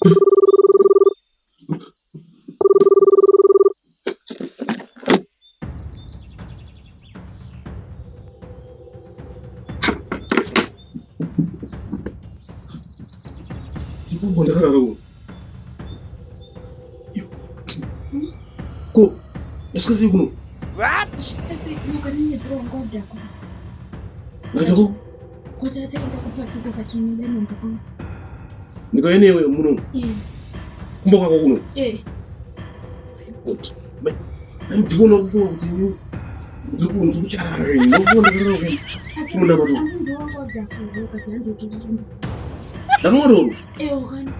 Ndakarara uno. Ko, ndasvika sei kuno? Svika sei kuno kanenedzero wanga wadhakwa. Ndachako? Kwatataenda kupakita kachimira mumba kwangu. Ndikauya newe muno? Eh. Kumba kwako kuno? Eh. Good. Ndikuona kufunga kuti ndiri kucharara ini. Ndikuona ndakarara kuno. Kuno ndabatu. Ndakamwa doro. Eh, wakani.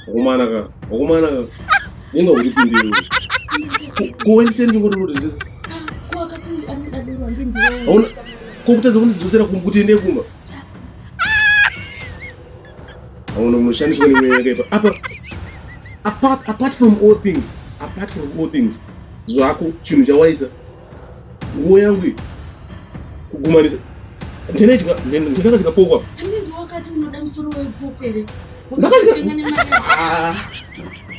Wakomana ka. Wakomana ka. Inga uri pindiro. Kuendese ndingodoro kuti Ko akati anoda doro handindiwo. Hauna ko kutadza kundidzosera kumba kuti ende kumba. Hauna unoshandiswa nemweya yakaipa. Apa apart from all things, apart from all things, zvako chinhu chawaita nguo yangu iyi kugumanisa ndinedya ndinakadya poko apa. Handindiwo wakati unoda musoro wepoko here? Ndakadya. Wakatenga nemari yako. Ah,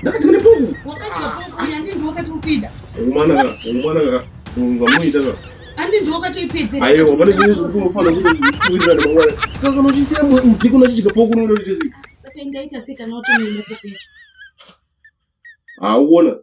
ndakadya nepoko. Wakadya poko handindiwo wakati ukuida. Wakomana ka, wakomana ka, zvamunoita ka. Handindiwo wakatoipedzera. Aiwa, pane zvimwe zvekuti unofanira kuwirirana mangwana. Saka kana uchisiya mudiki unachidya poko unoda kuita sei? Saka ingaita sei kana watonoida poko yacho? Hauona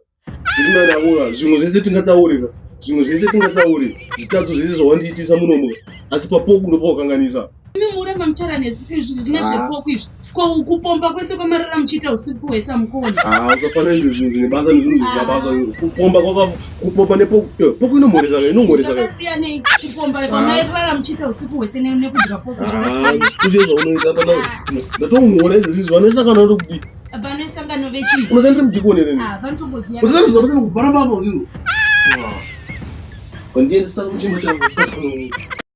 ndinani akuona zvimwe zvese tingataurira zvimwe zvese tingataurira zvitadzo zvese zvawandiitisa munomu asi papoku ndopawakanganisa. Imi muramba mutaura nezvepoko izvi. Ko kupomba kwese kwamarara muchiita usiku hwese hamukuoni. Ah, usafananidze zvinhu zvine basa nezvinhu zvisina basa. Kupomba kwaka kupomba nepoko eh, poko inomhoresa ka inomhoresa ka. Zvakasiyanei kupomba kwamairara muchiita usiku hwese nekudya poko Ah, zvakasiyanei. kuziva zvaunoita pana ndatomuona izvozvi vanoisa kana kuti kudii. Pane sangano vechii? Unoziva ndiri mudikoni here? Ah, vanotomboziva. Unoziva zvandiri kubhara baba zvinhu. Kondiendesa kuchimbo changu saka.